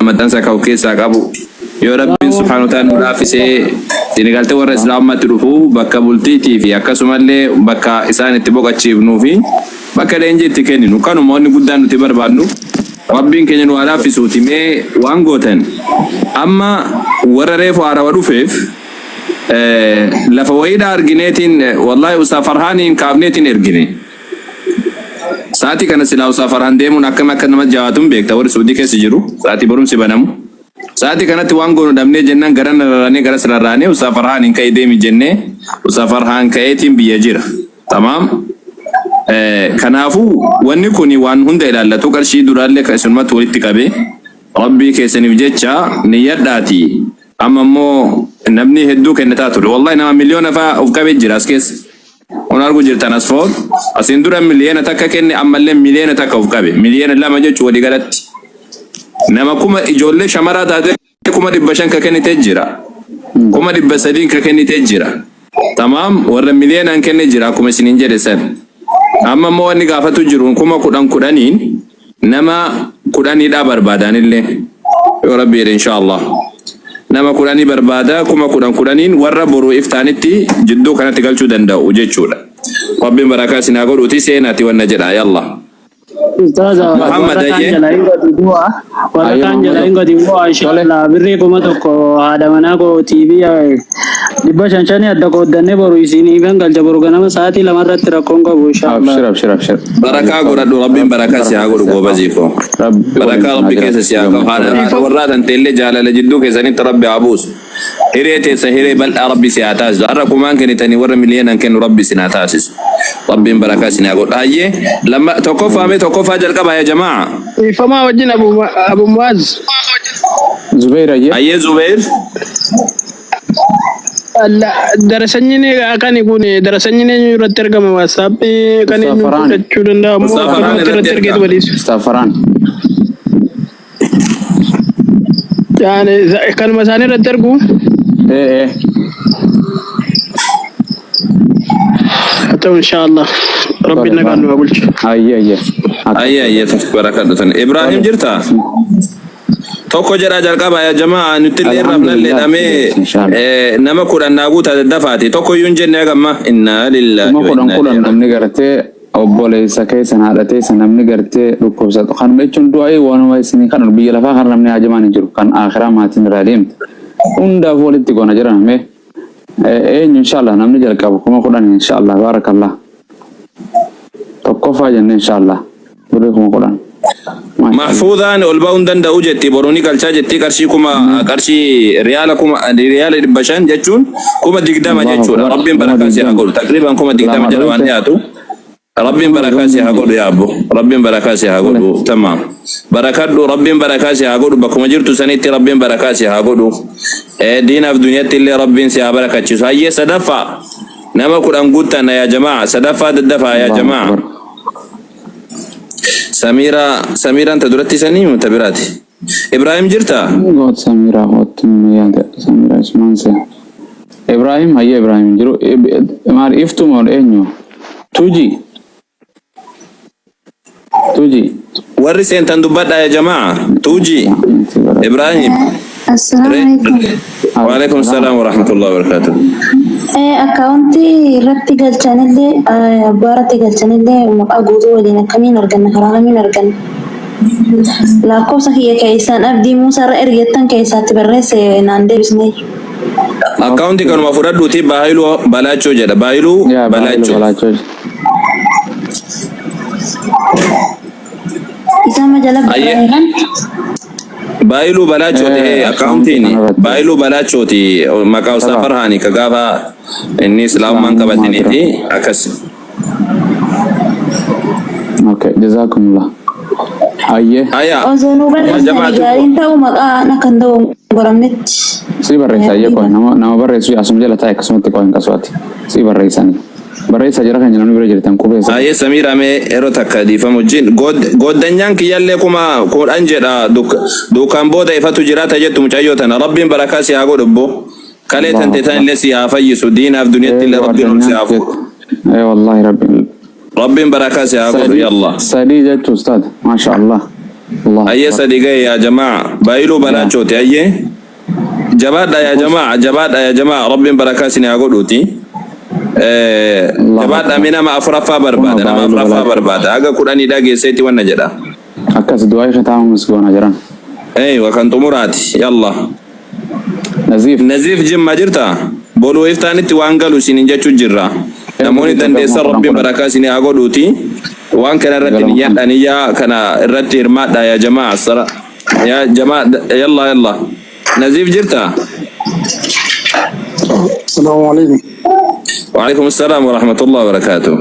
Maxxansa ka of keessaa qabu. Yoo Rabbiin subhaanahu wa ta'ala nu laaffisee isin galtee warra Islaamummaatti dhufu bakka bultiitii fi akkasumallee bakka isaan itti boqachiifnuu fi bakka leenjii itti kenninu kanuma wanni guddaan nuti barbaadnu. Rabbiin keenya nu haa laaffisuuti. Mee waan gootan amma warra reefu haarawa dhufeef lafa wayiidha argineetiin, wallahi Ustaaz Farhaaniin kaafneetiin ergine. Sa'aatii kana silaa Ustaaz Farhaan deemuun akkam akka nama jabaatu hin beekta, warri Suudii keessa jiru sa'aatii barumsi banamu. Sa'aatii kanatti waan goonu dhabnee jennaan gara rarraanee gara rarraanee Ustaaz Farhaaniin ka'ee deemi jennee Ustaaz Farhaan ka'eetiin biyya jira. Tamaam. Kanaafuu wanni kun waan hunda ilaallatu, qarshii duraallee kan isinumatti walitti qabee Rabbii keessaniif jecha niyyadhaati. Amma immoo namni hedduu kennataa ture. Wallahi nama miliyoona fa'aa of qabee jira as keessa. Kun argu jirtan as foon. Asiin dura 1 million kenne, ammallee 1 million of qabe. 2 million jechuun walii galatti. Nama kuma ijoollee shamaraa taate 500,000 ka kennitee jira. 300,000 ka kennitee jira. Tamaam, warra miliyoonaan kenne jira akkuma isiniin jedhe san. Amma immoo wanni gaafatu jiru kuma 10 10n nama 10dha barbaadanillee. Yoo Rabbi jedhe, inshaallah. Nama 10 barbaada, 10,000 10n warra boruu iftaanitti jidduu kanatti galchuu danda'u jechuudha. Rabbiin barakaa isin haa godhuuti, seenaati wanna jedha, yalla. Ustaaza, Muhammad, warra kaan ayyee. jalaa hin gadi bu'a. Warra Ayyee, kaan jalaa Muhammad. hin gadi bu'a. Tole. Inshallah birrii 1000 haadha manaa kootii fi dhibba shan shanii adda qooddannee boru isiniifan galcha, boru ganama sa'aatii 2 irratti rakkoon qabu inshallah. Abshir, abshir, abshir. Barakaa godhadhu, Rabbiin barakaa si haa godhu, goobazii koo. Rabbi Barakaa waliin Rabbi haa keessa si haa jiraatu. qabu. Haadha warraa tanteellee jaalala jidduu keessanitti Rabbi haa buusu. Hiree teessa hiree bal'aa Rabbi si haa taasisu. Har'a kumaan kennitanii warra miliyoonaan kennu Rabbi isin haa taasisu. Rabbiin barakaa isin haa godhu. Hayyee, lamma tokkoffaa, mee tokkoffaa jalqabaa yaa jamaa. Dhiifamaa wajjin, Abu Muaz. Zubeir, ayyee. Hayyee, Zubeir. Darasanyiin kan kun darasanyiin eenyu irratti argama? WhatsAppii kan Ustaaz eenyu Farhaan. fudhachuu danda'amu? Ustaaz Farhaan Akkamatti irratti irratti ergeetu erga. badiisu? Ustaz Farhaan. Yaani kanuma isaanii irratti ergu. Eh eh. Haa ta'u, inshaallah. Rabbiin nagaan nu haa bulchu. Ayyee, ayyee. Hayyee, hayyee, barakadhu tan. Ibrahim jirta? Tokko jedhaa jalqabaa yaa jamaa, nutti illee rafnallee dhamee Inshallah. nama 10 naa guutaa daddafaati. Tokko iyyuu hin jenne hagamma. Innaa lillaahi Kuma wa kudhan innaa kudhan ilaihi. Namni gartee obboleessa keessan, haadha teessan, namni gartee dhukkubsatu kan jechuun du'aa waanuma isin kan biyya lafaa kan namni hajamaan hin jiru, kan akhiraa maatiin irraa deemte hundaaf walitti goona jiran. Mee eenyu inshallah namni jalqabu 10,000? Inshallah, baarakallah, tokkoffaa jenne inshallah birrii 10,000. Mahfuudhaan ol ba'uu hin danda'u jetti, boruu ni galchaa jetti. Qarshii kuma, qarshii riyaala kuma, riyaala 500 jechuun 20,000 Allahu jechuudha. Akbar. Rabbiin Kuma barakaa si haa digdama. godhu. Taqriiban 20,000 Lama jala waan dhoyte. dhiyaatu. Rabbiin barakaa si haa godhu yaa abbo. Rabbiin barakaa si haa godhu. Tamaam. Barakadhu, Rabbiin barakaa si haa godhu, bakkuma jirtu sanitti Rabbiin barakaa si haa godhu. Diinaaf duniyatti illee Rabbiin si haa barakachiisu. Hayyee, sadaffaa nama 10 guuttanna yaa jamaa. Sadaffaa daddafaa yaa Allahu jamaa. Akbar. Samira, Samiiraan ta duratti sanii moo ta biraati? Ibrahim jirta? Goot Samira kootu yaada Samira Ismaan se. Ibrahim, hayya, Ibrahim jiru. Maal, iftu moo eenyu? Tuji. Tuji. Warri seentan dubbadhaa yaa jamaa. Tuuji. Ibrahim. Assalaamu alaikum. Waalaikum salaam wa rahmatullahi wa barakatuh. Akkaawuntii irratti galchanillee, abbaa irratti galchanillee maqaa guutuu waliin akkamiin arganna? Karaa kamiin arganna? Lakkoofsa kiyya keessaan Abdii Muusaa irra ergettan keessaatti barreesse naan deebisne. Akkaawuntii kanuma fudhadhuuti, Baayiluu Balaachoo jedha. Baayiluu Yaa Baayiluu Balaachoo. Balaachoo. Isa ma jala Ayyee. barreeffan. Baayiluu Balaachooti Akkaawuntii akkaawuntiin kanarratti. Baayiluu Balaachooti, maqaa Ustaaz Saba. Farhaani ka gaafa inni islaamummaan Islaamummaa qabatiniiti akkas. Okay, jazakumullah. Hayyee. Haya. Osoo nu barreessanii Jamaatu gaariin ta'u, maqaan akka hin ta'u goramnetti. Si barreessa, hayyee, qoy nama barreessu asuma jala taa'e, akkasumatti qoy hin qasuwaati. Si barreessanii. Barreessaa jira kan namni bira jirtan qubeessa. Hayyee, Samiira, mee yeroo takka dhiifamu wajjin gooddanyaan kiyyallee 10,000 jedha, duukaan booda ifatu jiraata jettu mucayyoo tana. Rabbiin barakaa si haa godhu obbo. Kalee Allahu tante tan Akbar. illee si haa fayyisu, diinaaf duniyatti illee Rabbiin ol si haa fuudhu. Eh, wallahi Rabbiin. Rabbiin barakaa si haa godhu, Sadii yallah. sadii jechuu ustaad. Maasha Allah. Allahu Ayyee akbar. sadi gahe yaa jamaa. Baayiluu Yaa. balaachooti ayyee. Jabaadha yaa jamaa jabaadha yaa jamaa rabbiin barakaa isin haa godhuuti. Allahu Jabaadha akbar. mee nama afuraffaa Kunoo barbaada nama baayiluu afuraffaa balaacho. barbaada haga kudhanii dhageesseetti wanna jedha. Akkas du'aa kitaaba misgoona jiran. Eeywa kan xumuraati yalla. Naziif. Naziif Jimma jirta? Boruu iftaanitti waan galu isiniin jechuu jirra. Namoonni dandeessan Rabbiin barakaa isinii haa godhuuti. Waan kana irratti niyyadha niyyaa kana irratti hirmaadha yaa jamaa assala yaa jamaa yalla yalla. Naziif jirta? Assalamu alaikum. Waalaikum assalam wa rahmatullahi wa barakatuh.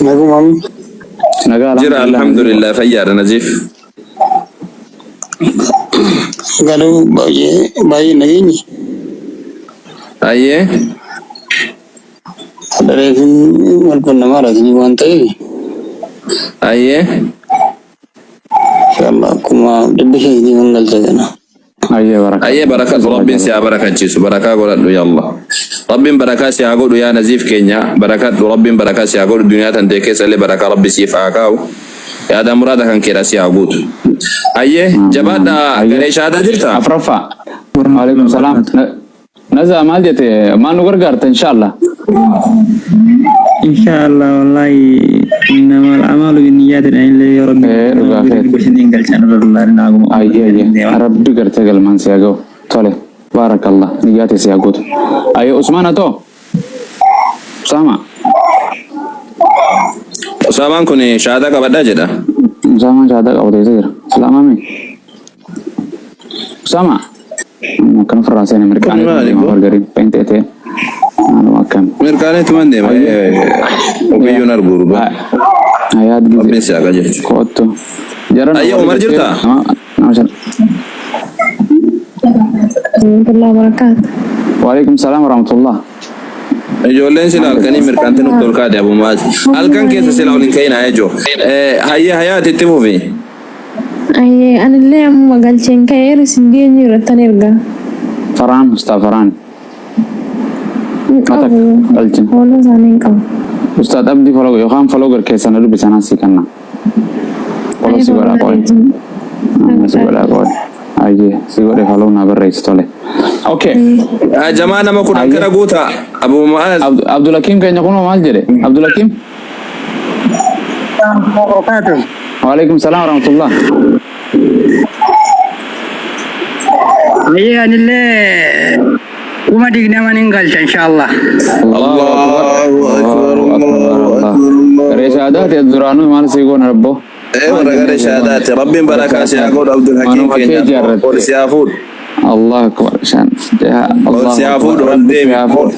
Naguma. Nagaa Jira alhamdulillah Naziif. alhamdulillah fayyaadha Naziif. Garuu baay'ee baay'ee nageenyi. Ayyee. Dareefin wal quunnamaa isinii waan ta'eef. Ayyee. Inshallah akkuma 500 isinii galcha kana. Ayyee barakadhu. Ayyee barakadhu Rabbiin si haa barakachiisu barakaa godhadhu ya Allah. Rabbiin barakaa si haa godhu yaa Naziif keenya barakadhu Rabbiin barakaa si haa godhu duniyaa tantee keessa illee barakaa Rabbi siif haa kaa'u yaada muraada kan keedha si haa guutu. Ayyee Amiin amiin. jabaadha Ayyee. garee shaadaa jirta? Afraffaa. Waalaikum salaam. Naza maal jette maal nu gargaarta inshallah. Inshallah wallahi innamal a'malu binniyyaati illee yoo rabbi Ee dhugaa keeti. 500 galchan irra dollaariin haaguma Ayyee ayyee. Rabbi gartee galmaan si haa ga'u. Tole. Baarakallah. Niyyaa tee si haa guutu. Ayyee Usmaan atoo. Usaama. Usaamaan kun shaadaa qabadha jedha. Usaamaan shaadaa qabate eessa jira? Islaamaa mi? Usama. Akkana ofirraa seene Kun mirqaaneetuma maali deema boo? bargarii pheenxee ta'e. Maaluma akkam. Mirqaaneetuma deema. Ayyee. Obiyyuun arguu gurbaa. Ayaat Rabbiin gize. si haa qajeelchu. Koottu. Jarana Ayyee warri Umar gartee jirtaa? nama nama shan. Warahmatullahi wabarakatuh. Waalaikum salaam warahmatullah. Ijoolleen sila Maal halkanii jette? mirqaante nutti ol kaate Abu Mu'aaz. Halkan keessa sila ol hin ka'inaa ejoo. Hayyee hayaati itti fufi. Ayyee anillee ammuma galcheen ka'eera isin geenyu irrattan erga. Faraan ustaa Faraan. Hin Matak qabu. galchin. Hooloo isaanii hin qabu. Ustaad Abdii follow yookaan follow keessan na dubbisanaa sii kenna. Follow Ani si godhaa follow qoy. na Amma si godhaa qoy. Ayyee si godhe follow na barreessi tole. Okay. Yaa jamaa nama 10 Ayyee. kana guuta Abu Mu'aaz. Abdulhakiim keenya kunoo maal jedhe? Abdulhakiim. Wabarakatuh. Waalaikum salaam warahmatullah. Ayyee anillee 20,000 hin galcha inshallah. Allahu akbar. Allahu akbar, Allahu akbar. Allahu Allah. akbar, Allahu Garee shahaadaati duraanuu maal sii goona rabboo. Ee Maal warra jennee garee sii goona. shahaadaati. Rabbiin Warra barakaa si haa shahaadaati. godhu Abdul Hakiim Waanuma kee keenya. Ol jaarratte. si haa fuudhu. Allahu akbar. Shan. Jaha. Ol Allahu si haa akbar. fuudhu ol Rabbi si deemi. haa fuudhu.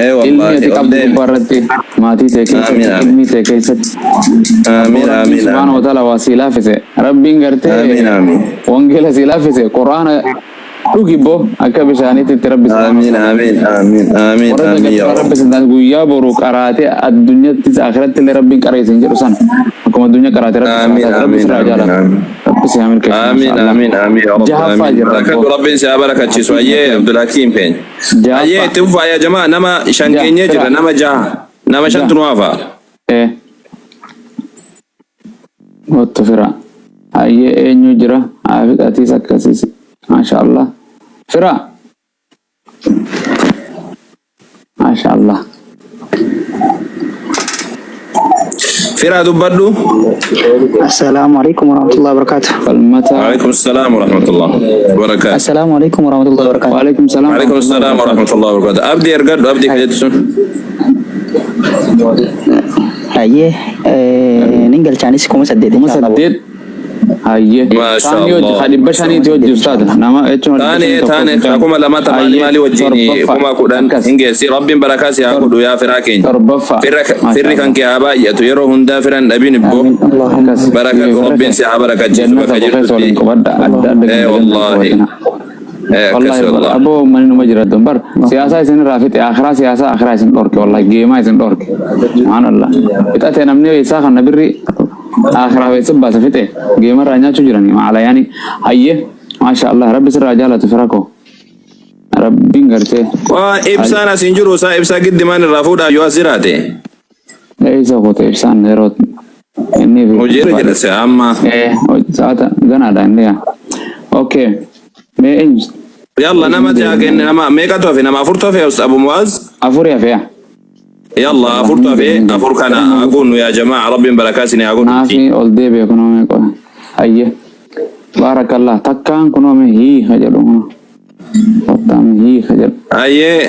Ee Ilmi wallaahi ati ol qabdu deemi. gubbaa irratti maatii tee Amiin keessatti amiin. ilmii tee keessatti abboo Amiin Rabbiin amiin subhaana wa amiin. ta'ala waa sii laafise Rabbiin gartee Amiin amiin. wangeela sii laafise quraana dhugi boo akka bishaaniitti itti Rabbi subhaana wa Amiin ta'ala amiin amiin amiin warra amiin yaa dagatte Rabbi. Rabbi sin guyyaa boru qaraatee addunyattis akhiratti illee Rabbiin qareessin jedhu sana akkuma addunyaa qaraate Rabbi si haa Amiin taasisu Rabbi amiin sirraa amiin jaalatu amiin. Rabbi si haa milkeessu Amiin maasha Allah amiin amiin yaa Rabbi jahaffaa amiin. jirra Barakadhu abboo Rabbiin si haa barakachiisu. Hakiim Ayyee Hakiim Abdul Hakiim keenya. Ayyee jahaffaa itti fufaa yaa jamaa nama shan jaha geenyee fira jirra nama jaha. Nama jaha shantu nu hafa. ee Kottu fira. Hayyee eenyu jira? Haafid atiis akkasiis. Maasha Allah. Fira. Maasha Allah. Firaa dubbadhu. Assalaamu alaikum warahmatullahi wabarakatuh. Falmataa. Waalaikum salaam warahmatullah wabarakaatu. Assalaamu alaikum warahmatullahi wabarakatuh. Waalaikum salaam Waalaikum warahmatullahi salaam wabarakatuh. warahmatullahi wabarakatuh. Abdii ergadhu abdii kajeetu sun. Hayyee nin galchaanis 8,000 Kuma inshallah. saddeet. Hayyee. Maasha Taanii hojii Allah. ka dhibba shaniiti hojii ustaata. Nama jechuun dhibba Taane shanii tokko taane hin qabne. 2000 ta maali Hayyee maali wajjin torbaffaa. 10,000 Akkas. hin geessi. Rabbiin barakaa si haa godhu yaa firaa keenya. Torbaffaa. Firra Maasha firri kan Allah. kee haa baay'atu yeroo hundaa firan dhabin ibboo. Amiin Allahumma Akkas. Barakadhu Fira Rabbiin kee si haa barakachiisu jannata bakka qofa keessa waliin jirtutti. qubadha. Adda adda Ee ganda ganda hin wallaahi. qubatina. Ee Wallahi akkas wallahi. aboo mani numa jiraatu bar siyaasaa isin irraa fixe akhiraa siyaasaa akhiraa isin dhorke wallahi geemaa isin dhorke subhaanallah fixate namni isaa kan birri akhiraa weessa baasa fixe geema irraa nyaachuu jirani maala yaani hayye maasha Allah rabbi sirraa jaalatu fira koo rabbiin gartee Waa ibsaan as hin jiru isaa ibsaa giddi maan irraa fuudhaa yoo as jiraate. eessa kote ibsaan yeroo Inni fi Hojiirra jira se amma. Sa'aata ganaadha inni yaa. Okay. Mee eenyu? Yalla nama ja'a kenne nama meeqatu hafe nama afurtu hafe Abu Muaz? Afuri hafe yaa. Yalla afurtu hafe afur kana haguunnu yaa jamaa rabbiin barakaa isin haa godhuuti. Naafi ol deebi'e kunoo meeqa? Hayye. Baarakallah takkaan kunoo mee hiika jedhu kunoo. Kottaa mee hiika jedhu. Hayyee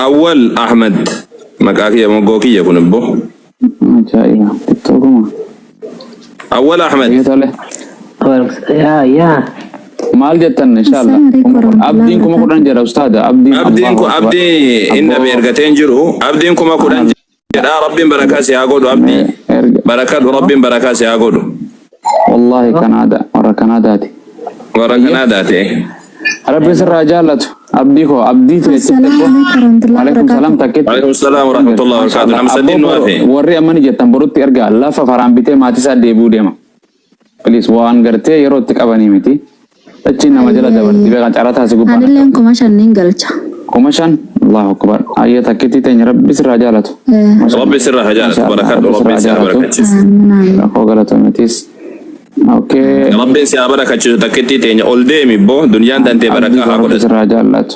Awwal Ahmed maqaa kiyya moggoo kiyya kun immoo. Ajaa'iba. Tiktookuma. Awwal Ahmed. Hayyee tole. Yaa yaa. Maal jettan inshallah. Assalamu alaikum warahmatullahi Abdiin kuma wabarakatuh. 10 jedha ustaada. Abdiin Abdiin Allahu kun akbar. abdii inni Abboo ergatee hin jiru. Abdiin 10,000 jedha rabbiin barakaa si haa godhu abdii. mee erga. Barakadhu rabbiin barakaa si haa godhu. Wallahi Kanaada warra Kanaadaati. Warra Hayyee. Kanaadaati. Rabbi sirraa jaallatu. Abdii koo abdii teechitti Assalamu abboo. alaikum warahmatullahi Alaikum salaam wabarakatuh. takkitti. Alaikum salaam wa rahmatullahi wa barakatuh. Mashallah. Nama Abboo sadiin nu boru hafe. warri amma ni jettan borutti ergaa lafa faraan bitee maatii isaa deebi'uu deema. Please waan gartee yeroo itti qabanii miti. Dachiin nama jala Ayyee dabarti ayyee. beekan carataa si gubbaan Anilleen akka. 5,000 nin galcha. 5,000 Allahu akbar. Ayyee takkitti teenya rabbi sirraa jaalatu. Mashallah. Rabbi sirra haa jaalatu. Mashallah Barakadhu rabbi rabbiin sirraa si haa jaalatu. barakachiisu. Aamin aamin. Rakkoo galatoometis. Okay. Rabbiin si haa barakachiisu takkittii teenya ol deemi boo dunyaan tantee Abdii barakaa koo haa rabbi godhatu. sirraa jaallatu.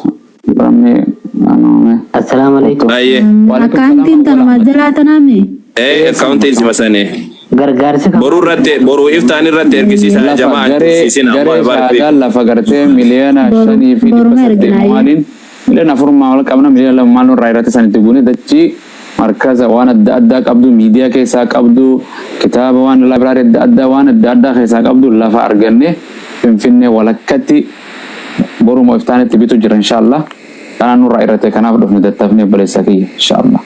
Rammee anoome. Assalaamu alaikum. Ayyee. Waalaikum salaam Akkaantiin awwal tanuma Ahmad. jalaa tanaami. Akkaawuntiin si masane. Gargaarsi kan Boruu irratti boruu iftaan irratti ergisiisaa Lafa jamaa garee tursiisin garee Allah barik shaadaa fiikum. lafa gartee miliyoona Boru shanii fi dhibba boruma saddeet ergina ayyee. maaliin miliyoona 4 maal qabna miliyoona 2 maal nurraa irratti san itti guune dachii markaza waan adda addaa qabdu miidiyaa keessaa qabdu kitaaba waan laabraarii adda addaa waan adda addaa keessaa qabdu lafa arganne Finfinnee walakkatti boruma iftaanitti bitu jira inshallah. Kanaan nurraa irratti kanaaf dhufne dattafne obboleessa kiyya inshallah.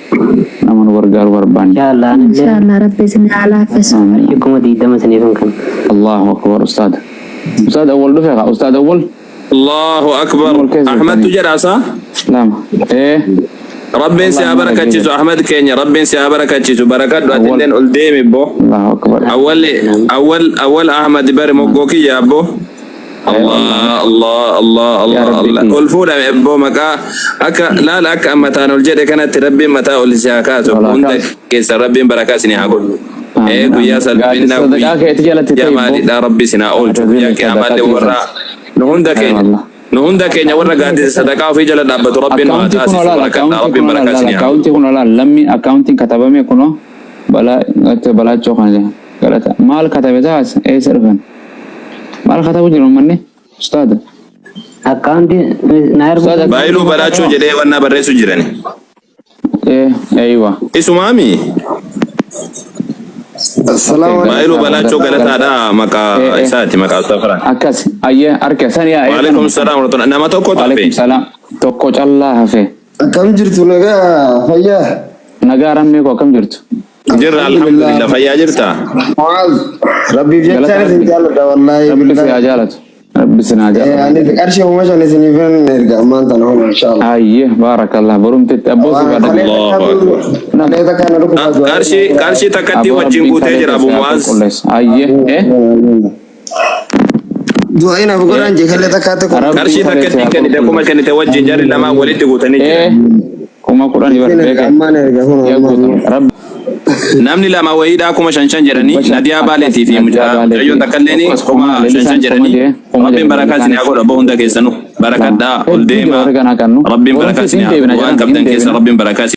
Nama nu gargaaru barbaanne. Inshallah anillee Inshallah rabbi isin haa laaffisu. Amiin. qarshii 20,000 isiniif hin kenna. Allahu akbar ustaad. Ustaad awwal dhufe kaa ustaad awwal. Allahu akbar. Wal keessa Ahmadtu jirtanii. jedha isaa. Lama. Rabbiin si Wallahi haa nama barakachiisu dhageesse. Ahmad keenya rabbiin si haa barakachiisu barakadhu Awwal. atilleen ol deemi boo. Allahu akbar. Awwal awwal awwal Ahmad bari moggoo kiyya abboo. Allah Allah Allah Yaa Allah Rabbi Allah kiyya. ol fuudhame abboo maqaa akka laala akka mataan ol jedhe kanatti rabbiin mataa ol si haa kaasu Ol haa hunda kaasu. keessa rabbiin barakaa isin haa godhu. Amiin Guyyaa amiin. salphinaa Gaaddisa sadaqaa keeti jalatti guyyaa ta'e boo. maaliidha rabbi isin haa oolchu guyyaa Gaaddisa sadaqaa qiyamaallee warra keessatti. nu hunda Ay keenya wallah. nu hunda keenya warra gaaddisa sadaqaa ofii jala dhaabbatu rabbiin nu haa Akkaawuntii kun taasisu olaal barakadha akkaawuntii rabbiin kun olaal barakaa laal isin haa godhu. akkaawuntii kun olaal lammi akkaawuntiin katabame kunoo balaa balaachoo kana jedha galata maal katabe taas eessa dhufan maal katabu jiru manni ustaada Akkaawuntii na ergu. ustaada akkaawuntii Baayiluu balaachoo katabame jedhee wannaa barreessu jirani. Eeywa Isumaami Assalamu okay Baayiluu galataa balaachoo galata galataadha maqaa isaati maqaa safaraa. Akkas ayyee harka san yaa Waalaikum kanuma salaam warahmatullahi nama tokkotu hafe. waalaikum salaam tokko callaa hafe Akkam jirtu nagaa fayyaa? Nagaa rammee koo akkam jirtu Jirra Alhamdulillah. alhamdulillah fayyaa jirta. Muaz, Rabbiif galata jechaan isin rabbi jaalladha wallaahi rabbi si haa billahi. jaalatu rabbi si haa jaalatu Ani qarshii 5,000 isiniifin erga ammaan tana hona inshallah. Ayyee baarakallah borumtetti abboo si Waan baadha kalee Allahu akbar. kalee takka na dhukkubaa du'aa Qarshii qarshii takkatti Abboo wajjin rabbiin guutee kalee jira Abu keessa haa Muaz. qulqulleessu. Ayyee Du'aa inaaf godhaan jee kalee takkaatti kun. Rabbiin Qarshii kalee takkatti si haa kennite kuma qulqulleessu. kennite wajjin jarri lamaan walitti guutanii jiran. 10,000 bar Isin erga beeke ammaan erga kun yaa ammaan. guutan rabbi Namni lama wayiidhaa 5,000 5 jedhanii 500 Nadiyaa akkas Baaleetii fi Nadiyaa mucayyoon Baaleetii takka illeen tokkos kuma 5,000 5 leellisaan kuma jedhanii jee kuma rabbiin jedhe barakaa isin haa leellisaanis godhu abbaa hunda keessanuu lama barakadhaa ol hedduu jira deemaa warri kanaa kannu rabbiin borumti barakaa isin isin haa deebina godhu waan jedhan hin qabdan keessa deebina. rabbiin barakaa.